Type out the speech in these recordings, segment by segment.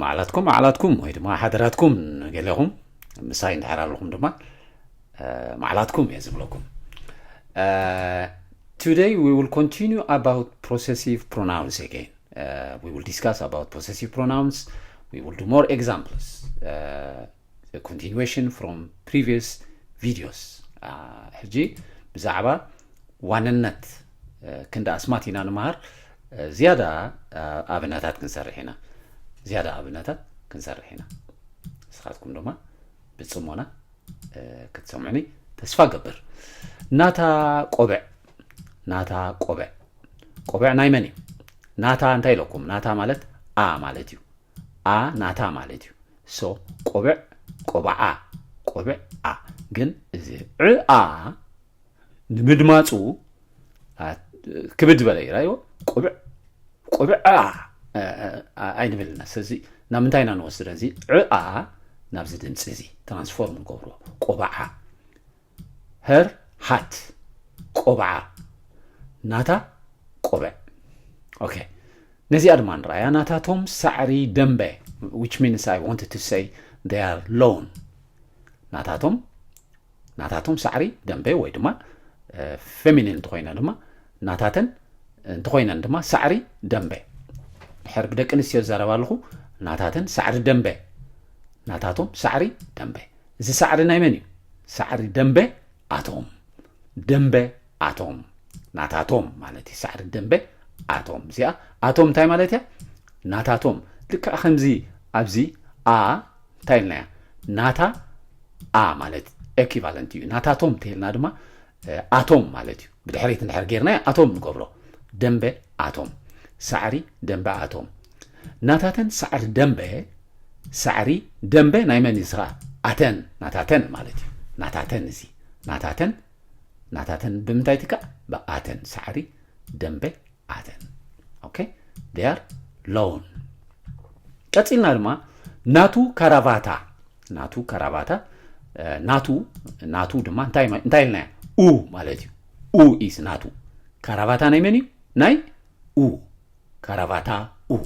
ማዕላትኩም ማዕላትኩም ወይ ድማ ሓደራትኩም ገሌኹም ምሳይ እንድሕር ኣለኹም ድማ ማዕላትኩም እየ ዝብለኩም። Today we will continue about possessive pronouns again. We will discuss about possessive pronouns. We will do more examples. Continuation from previous videos. ሕጂ ብዛዕባ ዋንነት ክንዲ ኣስማት ኢና ንምሃር። ዝያዳ ኣብነታት ክንሰርሕ ኢና። ዝያዳ ኣብነታት ክንሰርሕ ኢና። ንስኻትኩም ድማ ብጽሞና ክትሰምዑኒ ተስፋ ገብር። ናታ ቆብዕ፣ ናታ ቆብዕ፣ ቆብዕ ናይ መን እዩ? ናታ እንታይ ኢለኩም? ናታ ማለት ኣ ማለት እዩ። ኣ ናታ ማለት እዩ። ሶ ቆብዕ፣ ቆብዓ፣ ቆብዓ። ግን እዚ ዕ ኣ ንምድማፁ ክብድ ዝበለ እዩ። ራዮ ቆብዕ፣ ቆብዓ ኣይንብልና። ስለዚ ናብ ምንታይ ኢና ንወስደ? እዚ ዕ ኣ ናብዚ ድምፂ እዚ ትራንስፎርም ንገብሮ። ቆብዓ፣ ሄር ሃት፣ ቆብዓ፣ ናታ ቆብዕ። ኦኬ፣ ነዚኣ ድማ ንረኣያ። ናታቶም ሳዕሪ ደንበ፣ which means I wanted to say they are lawn። ናታቶም ናታቶም ሳዕሪ ደንበ ወይ ድማ ፌሚኒን እንተኮይነ ድማ ናታተን እንተኮይነን ድማ ሳዕሪ ደንበ። ድሕር ብደቂ ኣንስትዮ ዝዛረብ ኣለኹ። ናታተን ሳዕሪ ደንበ፣ ናታቶም ሳዕሪ ደንበ። እዚ ሳዕሪ ናይ መን እዩ? ሳዕሪ ደንበ ኣቶም፣ ደንበ ኣቶም፣ ናታቶም ማለት እዩ። ሳዕሪ ደንበ ኣቶም። እዚኣ ኣቶም እንታይ ማለት እያ? ናታቶም። ልክዕ ከምዚ ኣብዚ ኣ እንታይ ኢልናያ? ናታ ኣ ማለት ኤኪቫለንት እዩ። ናታቶም እንተይልና ድማ ኣቶም ማለት እዩ። ብድሕሪት እንድሕር ጌርናዮ ኣቶም ንገብሮ። ደንበ ኣቶም፣ ሳዕሪ ደንበ ኣቶም። ናታተን ሳዕሪ ደንበ፣ ሳዕሪ ደንበ ናይ መን እዩ? ስኻ ኣተን፣ ናታተን ማለት እዩ። ናታተን፣ እዚ ናታተን፣ ናታተን ብምንታይ ትካእ? ብኣተን። ሳዕሪ ደንበ ኣተን። ኦኬ፣ they are lawn። ቀፂልና ድማ ናቱ ካራቫታ፣ ናቱ ካራቫታ። ናቱ፣ ናቱ ድማ እንታይ ኢልናያ? ኡ ማለት እዩ። ኡ ኢስ ናቱ። ካራቫታ ናይ መን እዩ? ናይ ኡ። ካራቫታ ኡ።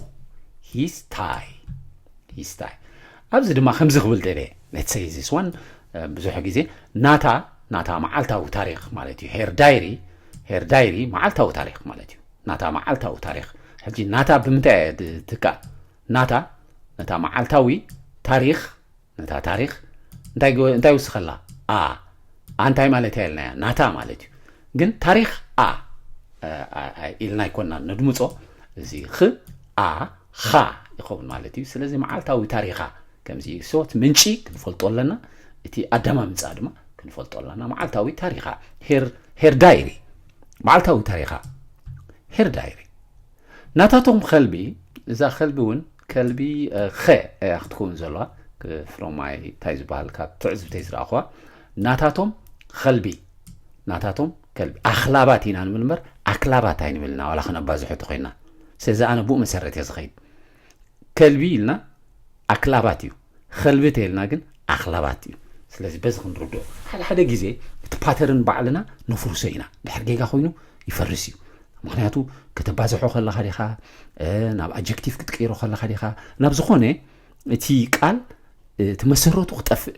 His tie፣ his tie። ኣብዚ ድማ ከምዚ ክብል ደለ። Let's say this one። ብዙሕ ግዜ ናታ፣ ናታ መዓልታዊ ታሪክ ማለት እዩ። ሄር ዳይሪ፣ ሄር ዳይሪ መዓልታዊ ታሪክ ማለት እዩ። ናታ መዓልታዊ ታሪክ። ሕጂ ናታ ብምንታይ እያ ትካእ? ናታ ነታ መዓልታዊ ታሪክ፣ ነታ ታሪክ እንታይ ይውስኸላ? ኣ። ኣ እንታይ ማለት እያ ኢልናያ? ናታ ማለት እዩ። ግን ታሪክ ኣ ኢልና ኣይኮንና ነድምፆ። እዚ ኽ ኣ ኻ ይኸውን ማለት እዩ። ስለዚ መዓልታዊ ታሪኻ ከምዚ ሶት ምንጪ ክንፈልጦ ኣለና። እቲ ኣደማምፃ ድማ ክንፈልጦ ኣለና። መዓልታዊ ታሪኻ፣ ሄር ዳይሪ፣ መዓልታዊ ታሪኻ፣ ሄር ዳይሪ። ናታቶም ከልቢ፣ እዛ ከልቢ እውን ከልቢ ኸ እያ ክትከውን ዘለዋ። ፍሮማይ እንታይ ዝበሃል ካብ ትዕዝብተይ ዝረኣኹዋ ናታቶም ከልቢ፣ ናታቶም ከልቢ። ኣኽላባት ኢና ንብል እምበር ኣክላባት ኣይንብልና፣ ዋላ ክነባዝሖ ተኮይና። ስለዚ ኣነ ብኡ መሰረት እየ ዝኸይድ። ከልቢ ኢልና ኣክላባት እዩ፣ ከልቢ ተይልና ግን ኣኽላባት እዩ። ስለዚ በዚ ክንርድኦ ሓደ ሓደ ግዜ እቲ ፓተርን ባዕልና ነፍርሶ ኢና። ድሕር ጌጋ ኮይኑ ይፈርስ እዩ። ምክንያቱ ከተባዝሖ ከለካ ዲኻ፣ ናብ ኣጀክቲቭ ክትቀይሮ ከለካ ዲኻ፣ ናብ ዝኾነ እቲ ቃል እቲ መሰረቱ ክጠፍእ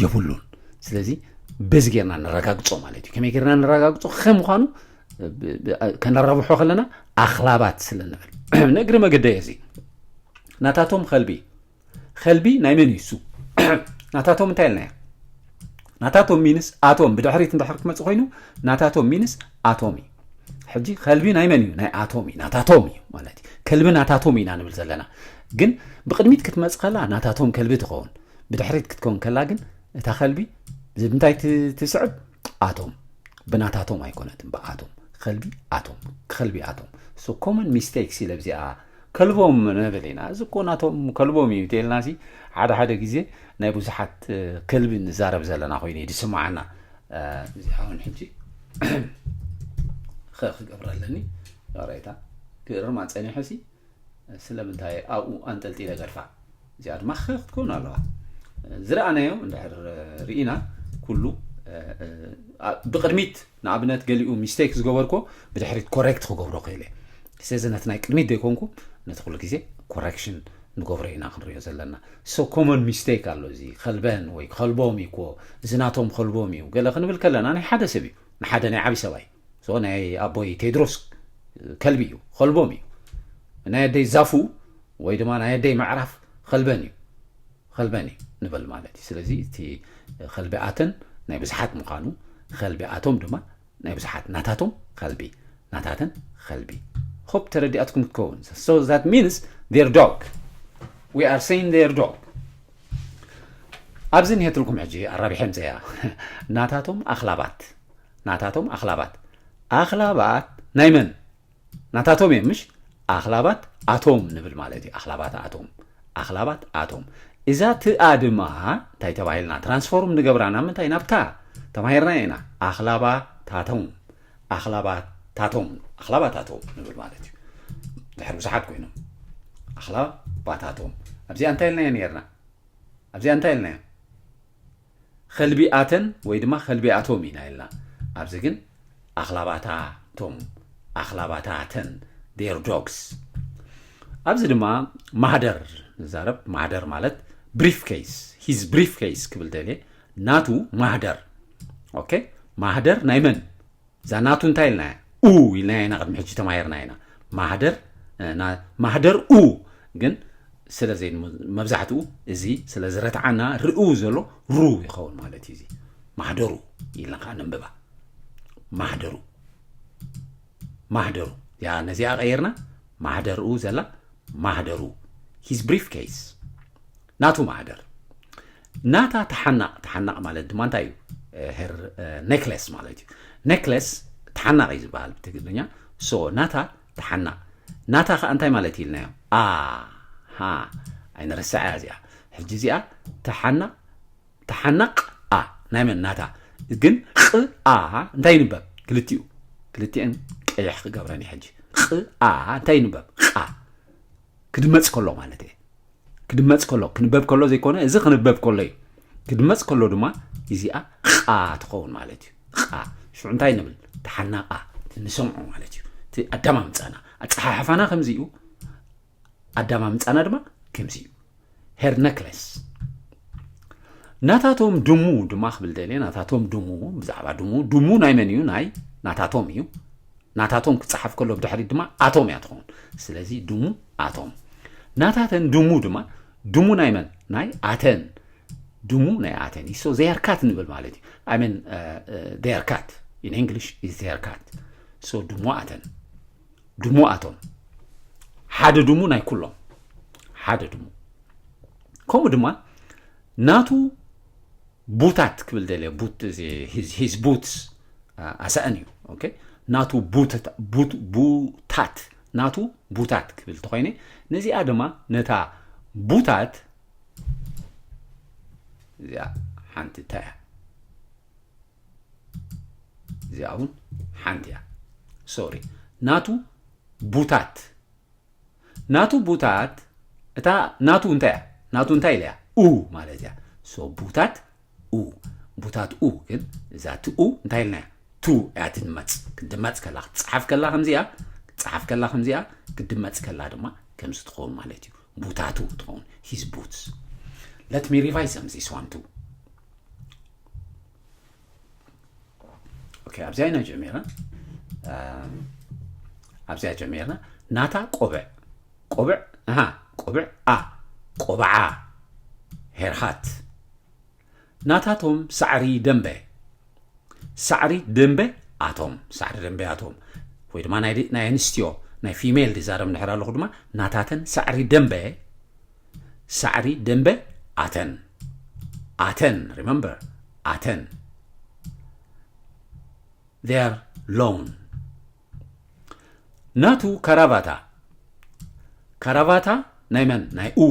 የብሉን። ስለዚ በዚ ጌርና ነረጋግጾ ማለት እዩ። ከመይ ጌርና ነረጋግጾ? ከም ምዃኑ ከነራብሖ ከለና ኣኽላባት ስለ ንብል። ንእግሪ መገደይ እዚ ናታቶም ከልቢ፣ ከልቢ ናይ መን እዩ እሱ? ናታቶም እንታይ ኢልናዮ? ናታቶም ሚንስ ኣቶም ብድሕሪት እንድሕር ክመጽእ ኮይኑ ናታቶም ሚንስ ኣቶም እዩ። ሕጂ ከልቢ ናይ መን እዩ? ናይ ኣቶም እዩ፣ ናታቶም እዩ ማለት እዩ። ከልቢ ናታቶም ኢና ንብል ዘለና። ግን ብቕድሚት ክትመጽእ ከላ ናታቶም ከልቢ ትኸውን፣ ብድሕሪት ክትከውን ከላ ግን እታ ከልቢ ብምንታይ ትስዕብ? ኣቶም። ብናታቶም ኣይኮነትን፣ ብኣቶም። ከልቢ ኣቶም፣ ከልቢ ኣቶም። So common mistakes ኢለ ብዚኣ ከልቦም ንብል ኢና። እዚ እኮ ናቶም ከልቦም እዩ እንተልና ሲ ሓደ ሓደ ግዜ ናይ ብዙሓት ከልቢ ንዛረብ ዘለና ኮይኑ እዩ ዝስምዓና። እዚኣ እውን ሕጂ ክገብራ ኣለኒ። ይቕሬታ። ክእርማ ጸኒሐ ሲ ስለምንታይ ኣብኡ ኣንጠልጢለ ገድፋ? እዚኣ ድማ ኸ ክትከውን ኣለዋ። ዝረኣናዮ እንድሕር ርኢና ኩሉ ብቕድሚት ንኣብነት ገሊኡ ሚስቴክ ዝገበርኮ ብድሕሪት ኮሬክት ክገብሮ ክእለ። ስለዚ ነቲ ናይ ቅድሚት ዘይኮንኩ ነቲ ኩሉ ግዜ ኮሬክሽን ንገብሮ ኢና ክንሪኦ ዘለና። So common mistake ኣሎ። እዚ ከልበን ወይ ከልቦም እዩ እኮ፣ እዚ ናቶም ከልቦም እዩ ገለ ክንብል ከለና፣ ናይ ሓደ ሰብ እዩ፣ ንሓደ ናይ ዓቢ ሰብኣይ። So ናይ ኣቦይ ቴድሮስ ከልቢ እዩ፣ ከልቦም እዩ። ናይ ኣደይ ዛፉ ወይ ድማ ናይ ኣደይ ምዕራፍ ከልበን እዩ፣ ከልበን እዩ ንብል ማለት እዩ። ስለዚ እቲ ከልቢ ኣተን ናይ ብዙሓት ምዃኑ፣ ከልቢ ኣቶም ድማ ናይ ብዙሓት፣ ናታቶም ከልቢ፣ ናታተን ከልቢ። ሆፕ ተረዲኣትኩም ክትከውን። So that means their dog. We are saying their dog. ኣብዚ እንሄትልኩም ሕጂ ኣራቢሐ ምፀያ። ናታቶም ኣኽላባት፣ ናታቶም ኣኽላባት። ኣኽላባት ናይ መን? ናታቶም እዮም፣ ምሽ? ኣኽላባት ኣቶም ንብል ማለት እዩ። ኣኽላባት ኣቶም፣ ኣኽላባት ኣቶም። እዛ ትኣ ድማ እንታይ ተባሂልና ትራንስፎርም ንገብራ? ናብ ምንታይ? ናብታ ተማሂርና ኢና። ኣኽላባታቶም፣ ኣኽላባታቶም፣ ኣኽላባታቶም ንብል ማለት እዩ። ድሕሪ ብዙሓት ኮይኖም ኣኽላባታቶም። ኣብዚኣ እንታይ ኢልናዮ ነርና? ኣብዚኣ እንታይ ኢልናዮ? ከልቢ ኣተን ወይ ድማ ከልቢ ኣቶም ኢና ኢልና። ኣብዚ ግን ኣኽላባታቶም፣ ኣኽላባታተን፣ their dogs። ኣብዚ ድማ ማህደር ንዛረብ። ማህደር ማለት ብሪፍ ኬስ፣ ሂዝ ብሪፍ ኬስ ክብል ደልየ፣ ናቱ ማህደር። ኦኬ፣ ማህደር ናይ መን? እዛ ናቱ እንታይ ኢልናያ? ኡ ኢልናያ ኢና፣ ቅድሚ ሕጂ ተማሂርና ኢና። ማህደር፣ እ፣ ና-፣ ማህደር ኡ ግን ስለ ዘይ-፣ መብዛሕትኡ እዚ ስለ ዝረትዓና ርኡ ዘሎ ሩ ይኸውን ማለት እዩ። እዚ ማህደሩ ኢልና ከዓ ነንብባ። ማህደሩ፣ ማህደሩ። ያ ነዚኣ ቀይርና ማህደርኡ ዘላ ማህደሩ። ሂዝ ብሪፍ ኬስ፣ ናቱ ማህደር። ናታ ተሓናቕ፣ ተሓናቕ ማለት ድማ እንታይ እዩ? ሄር ኔክለስ ማለት እዩ። ኔክለስ ተሓናቕ እዩ ዝበሃል ብትግርኛ። ሶ ናታ ተሓናቕ። ናታ ከዓ እንታይ ማለት እዩ ኢልናዮ? ኣ፣ ሃ፣ ኣይንረስዓያ እዚኣ። ሕጂ እዚኣ ተሓናቕ፣ ተሓናቕ ኣ ናይ መን? ናታ። ግን ቕ ኣ እንታይ ይንበብ? ክልቲኡ፣ ክልቲኤን ቀይሕ ክገብረን እዩ ሕጂ። ቕ ኣ እንታይ ይንበብ? ቓ። ክድመጽ ከሎ ማለት እየ። ክድመጽ ከሎ፣ ክንበብ ከሎ ዘይኮነ፣ እዚ ክንበብ ከሎ እዩ። ክድመጽ ከሎ ድማ እዚኣ ቓ ትኸውን ማለት እዩ። ቓ። ሽዑ እንታይ ንብል? ተሓናቓ። እቲ ንሰምዖ ማለት እዩ። እቲ ኣዳማምጻና፣ ኣጸሓሕፋና ከምዚ እዩ። ኣዳማምጻና ድማ ከምዚ እዩ። ሄር ነክለስ። ናታቶም ድሙ ድማ ክብል ደልየ፣ ናታቶም ድሙ፣ ብዛዕባ ድሙ፣ ድሙ ናይ መን እዩ? ናይ ናታቶም እዩ። ናታቶም ክጸሓፍ ከሎ ብድሕሪት ድማ ኣቶም እያ ትኸውን። ስለዚ ድሙ ኣቶም። ናታተን ድሙ ድማ፣ ድሙ ናይ መን? ናይ ኣተን። ድሙ ናይ ኣተን። So they are cat ንብል ማለት እዩ። I mean, uh, uh, they are cat. In English is they are cat. So ድሙ ኣተን። ድሙ ኣቶም። ሓደ ድሙ ናይ ኩሎም። ሓደ ድሙ። ከምኡ ድማ ናቱ ቡታት ክብል ደልየ፣ ቡት፣ እዚ ሂዝ፣ ሂዝ ቡትስ፣ አ፣ ኣሳእን እዩ። ኦኬ? ናቱ ቡትት-፣ ቡት-፣ ቡታት፣ ናቱ ቡታት ክብል ተኾይነ፣ ነዚኣ ድማ ነታ ቡታት፣ እዚኣ ሓንቲ እንታይ እያ? እዚኣ እውን ሓንቲ እያ። ሶሪ። ናቱ ቡታት። ናቱ ቡታት፣ እታ ናቱ እንታይ እያ? ናቱ እንታይ ኢለያ? ኡ ማለት እያ። ሶ ቡታት ኡ። ቡታት ኡ ግን እዛ እቲ ኡ እንታይ ኢልናያ? ቱ እያ ትድመጽ። ክትድመጽ ከላ፣ ክትጸሓፍ ከላ ከምዚኣ፣ ክትጸሓፍ ከላ ከምዚኣ፣ ክትድመጽ ከላ ድማ ከምዚ ትኸውን ማለት እዩ። ቡታቱ ትኸውን። His boots. Let me revise them, this one too. ኦኬ፣ ኣብዚኣ ኢና ጀሚርና። ኣም፣ ኣብዚኣ ጀሚርና። ናታ ቆብዕ። ቆብዕ፣ ኣሃ፣ ቆብዕ፣ ኣ፣ ቆብዓ፣ ሄርሃት። ናታቶም ሳዕሪ ደምበ። ሳዕሪ ደምበ ኣቶም። ሳዕሪ ደምበ ኣቶም። ወይ ድማ ናይ ደ-፣ ናይ ኣንስትዮ፣ ናይ ፊሜል ዝዛረብ እንድሕር ኣለኹ ድማ፣ ናታተን ሳዕሪ ደምበ፣ ሳዕሪ ደምበ ኣተን። ኣተን፣ remember፣ ኣተን። Their lawn። ናቱ ካራቫታ። ካራቫታ ናይ መን? ናይ ኡ።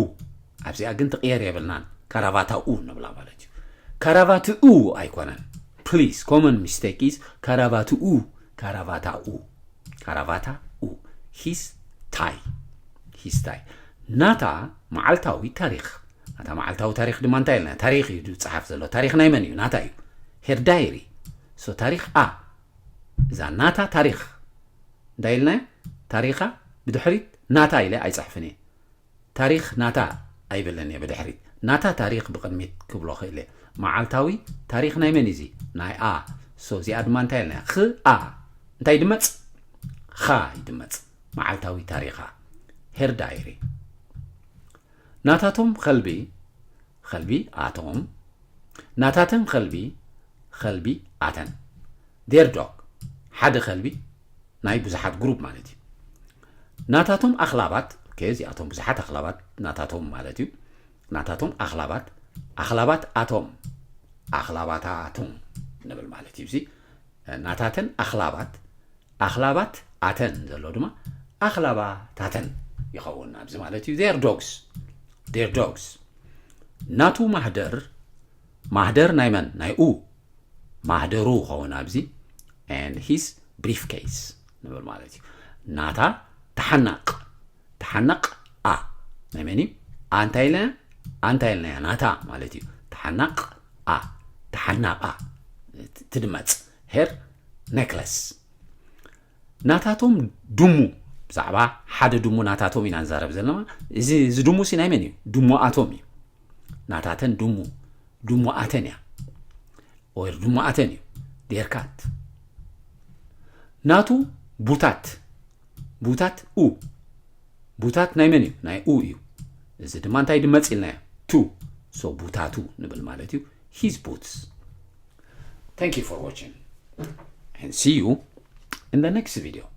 ኣብዚኣ ግን ትቕየር የብልናን። ካራቫታ ኡ ንብላ ማለት እዩ። ካራቫት ኡ ኣይኮነን። Please, common mistake is ካራቫት ኡ፣ ካራቫታ ኡ፣ ካራቫታ ኡ። His tie። His tie። ናታ መዓልታዊ ታሪኽ። ናታ መዓልታዊ ታሪኽ ድማ እንታይ ኢልና? ታሪኽ እዩ ዝጸሓፍ ዘሎ። ታሪኽ ናይ መን እዩ? ናታ እዩ። Her diary። So ታሪኽ ኣ። እዛ ናታ ታሪኽ እንታይ ኢልናያ? ታሪኻ ብድሕሪት ናታ ኢለ ኣይጽሕፍን እየ። ታሪኽ ናታ ኣይብልን እየ ብድሕሪት። ናታ ታሪኽ ብቕድሚት ክብሎ ክእል እየ። መዓልታዊ ታሪኽ ናይ መን እዩ እዚ? ናይ a። So እዚኣ ድማ እንታይ ኢልና? ኽ a። እንታይ ይድመጽ? ኻ ይድመጽ። መዓልታዊ ታሪኻ። Her diary። ናታቶም ኸልቢ፣ ኸልቢ ኣቶም። ናታተን ኸልቢ፣ ኸልቢ ኣተን። Their dog። ሓደ ኸልቢ ናይ ብዙሓት ግሩፕ ማለት እዩ። ናታቶም ኣኽላባት፣ okay፣ እዚኣቶም ብዙሓት ኣኽላባት ናታቶም ማለት እዩ። ናታቶም ኣኽላባት፣ ኣኽላባት ኣቶም፣ ኣኽላባታቶም ንብል ማለት እዩ። እዚ ናታተን ኣኽላባት፣ ኣኽላባት ኣተን ዘሎ ድማ ኣኽላባታተን ይኸውን ኣብዚ ማለት እዩ። Their dogs፣ their dogs። ናቱ ማህደር፣ ማህደር ናይ መን? ናይ u። ማህደሩ ኸውን ኣብዚ and his briefcase ንብል ማለት እዩ። ናታ ተሓናቕ፣ ተሓናቕ a ናይ መን እዩ? a እንታይ ኢልና? a እንታይ ኢልና? ናታ ማለት እዩ። ተሓናቕ a፣ ተሓናቓ ትድመጽ። Her necklace። ናታቶም ድሙ፣ ብዛዕባ ሓደ ድሙ ናታቶም ኢና ንዛረብ ዘለና። እዚ፣ እዚ ድሙ ሲ ናይ መን እዩ? ድሙኣቶም እዩ። ናታተን ድሙ፣ ድሙኣተን እያ። ወይ ድሙኣተን እዩ። Their cat። ናቱ ቡታት፣ ቡታት u። ቡታት ናይ መን እዩ? ናይ u እዩ። እዚ ድማ እንታይ ድመጽ ኢልናዮ? ቱ። So ቡታቱ ንብል ማለት እዩ። His boots። Thank you for watching and see you in the next video.